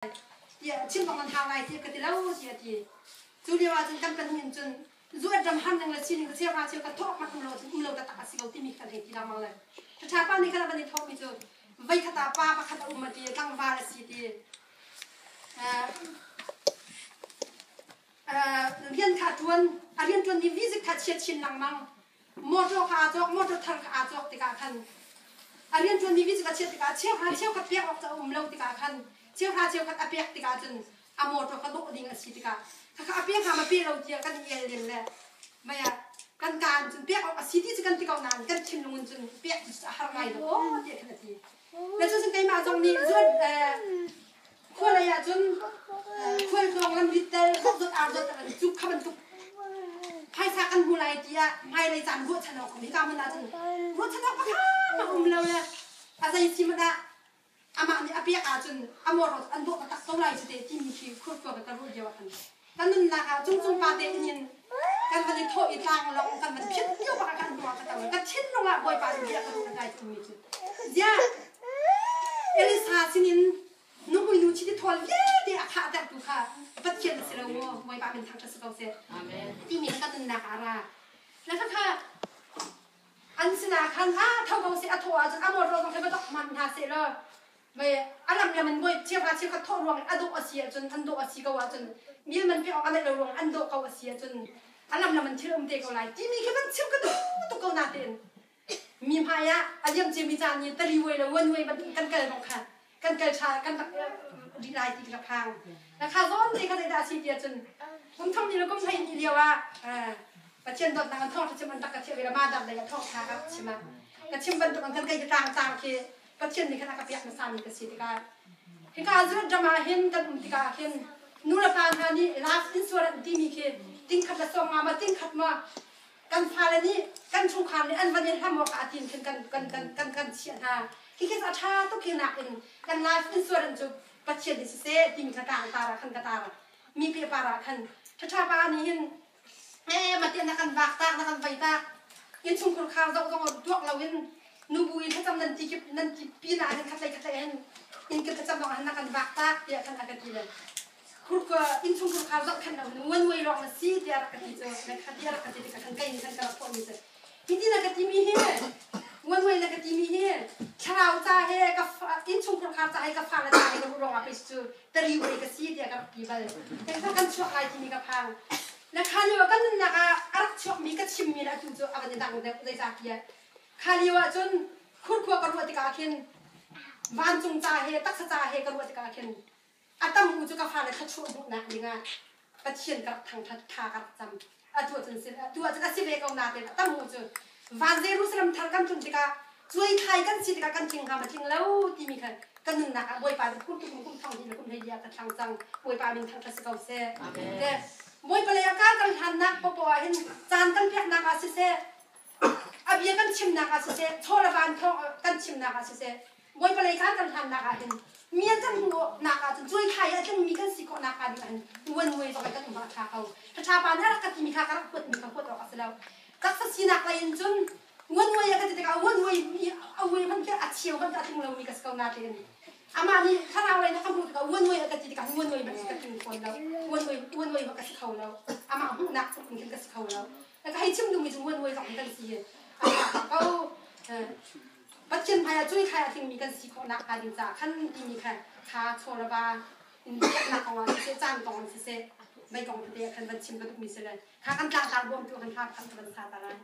Tiah chim bak nan hau lai tiah ka ti lo tiah a ti. Cu lio ah cun kan pahnih in cun zuat ram har ning le sining ka cheu hra cheu ka thawk hmanh um lo cun um lo taktak a si ko timi kan hei ti lengmang le ṭhaṭha pa nih khan a van i thawhmi cu voikhat ah pa pakhat a um a ti, tlangval a si ti. Rian kha ṭuan, a rian ṭuan ni vizik kha chia chin lengmang. Motor kha aa cawk, motor thar kha aa cawk tikah khan a rian ṭuanmi vizik a chiat tikah cheuhra cheukhat pek awk cu a um lo tikah khan cheuhra cheukhat a pek tikah cun a motor kha dawh ding a si tikah khakha a pe hnga ma pe lo tiah kan i el len le mei ah kan kaan cun pek awk a si ti cu kan ti ko nain kan thinlung in cun pek cu a har ngai lo aw tiah khan a ti. Le cucun keimah zong nih zuan khualei ah cun khualtlawng lamrit tel zokzot arzot cu kha bantuk phaisa kan hmu lai tiah hmailei caan ruahchan awk um hika hmun ah cun ruahchan awk pakhat hmanh um lo le a zei si hmanh ah amah nih a pek ahcun a mawrawt an dawh taktak ko lai cu te timi khi khurkhua ka ruah lio ah khan kan nunnak ah cungcung pa te in kan van i thawh i tlang lawng kan van phit lio bak ah kan hnu ah ka tang ka thinlung ah Bawipa nih bia ka duh kai tummi cu ziah Elisa sinin nuhmui nu chiti thawl vialte a khahtertu kha Pathian a si lo maw? Bawipa min thangṭhat si ko seh. Timi kan nunnak ah a ra. Le khakha an sinah khan a tho ko seh, a thawh ahcun a motor zong khi va dok hman hna seh law mei a lam lam in bawi chiakha chiakhat thawh ruang a dawh a si ahcun an dawh a si ko ahcun mil man pek awk a neih lo ruang an dawh ko a si ahcun a lam lam in thil um te ko lai timi khi van chim ka duh tuk ko natein mi hmai ah a liam ciami caan i tali vuai le wan vuai bantuk kan kal bang kha kan kal tha kan rak rih lai ti ka phang na kha zawn te kha zeidah a si ti ahcun kum thong ni le kum hlei ni lio ah Pathian dawtnak an thawng chim an rak ka thiah ve ma dam lei a thawng tha ka chim ah ka chim bantuk an kan kai tlang tang khi Pathian nih khan a ka pek hmasa mi ka si tikah hika zuat ram ah hin kan um tikah hin nu le pa hna nih life insurance timi khi tingkhat le sawm nga ma tingkhat ma kan fale nih kan chungkhar nih an van i hlam awk ah tin khin kan kan kan kan kan chiah hna. Khi a ṭha tuk hi nakin kan life insurance cu Pathian nih siseh timi kha tang tar ah khan ka tar mi pe par ah khan ṭhaṭha pa nih hin ee matian na kan vak tak na kan vei tak innchungkhur khar zoh zong tuak loin nubu in thlacam nan ti kip nan ti pin ah hin khatlei khatlei hin inn kip thlacam zong ah na kan vak tak tiah khan a ka ti le innchungkhur kha zohkhenh lo in nguanmuai lawng na si tiah rak ka ti cu na kha tiah rak ka ti tikah khan kei nih khan ka rak thawhmi cu hiti na ka timi hi nguanmuai na ka timi hi thlarau ca he ka innchungkhur khar ca he ka fale ca he ka ruh ruangah pei cu tari wei ka si tiah ka rak ti bal kan kan chuak lai timi ka phang na kha lio ah kan nunnak ah a rak chuakmi ka chimmi le atu cu a van i dang deuh zeicah tiah kha lio ah cun khurkhua ka ruah tikah khin vancung ca he taksa ca he ka ruah tikah khin A tam u cu ka fale thluachuah hmuhnak dingah Pathian ka rak thangṭhat, tha ka rak cam. Atu ahcun si, atu ahcun a si ve ko nain a tam u cu van Jerusalem thar kan tlun tikah cuaithai kan si tikah kan tling hnga ma tling lo timi kha kan nunnak ah Bawipa nih kum kum kum thong hnih le kum hleili ah ka thlang cang. Bawipa min thangṭhat si ko seh. Amen. Bawipa lei ah kar kan hlannak popoh ah hin caan kan peknak ah siseh, a bia kan chimnak ah siseh, chaw le van thawng kan chimnak ah siseh, Bawipa lei khan kan hlannak ah hin mi an kan hmuhnak ah cun cuaithai a tlingmi kan si khawhnak hnga ding ah hin uanmuai zong in kan um ah a ṭha ko. Ṭhaṭha pa nih a rak ka timi kha ka rak huatmi kha huat awk a si lo. Taksa sinak lei in cun uanmuai a ka ti tikah uanmuai a uai hmanh khi a cheu hmanh a tling lomi ka si ko natein amah nih thlarau lei in a ka hmuh tikah uanmuai a ka ti tikah uanmuai hmanh ka tling fawn lo. Uanmuai uanmuai hmanh ka si kho lo. Amah hmuhnak tluk in khin ka si kho lo. Ka hei chim duhmi cu uanmuai zong in kan si hi a ṭha ko. Pathian hmaiah cuikhai a tlingmi kan si khawh nakhnga ding caah khan timi kha kha chaw le va in biaknak kong ah siseh, caan kong in siseh, mei kong tete ah khan van chim ka duhmi si le kha kan tlangtar bawmtu khan hla khan ka van sa ta lai.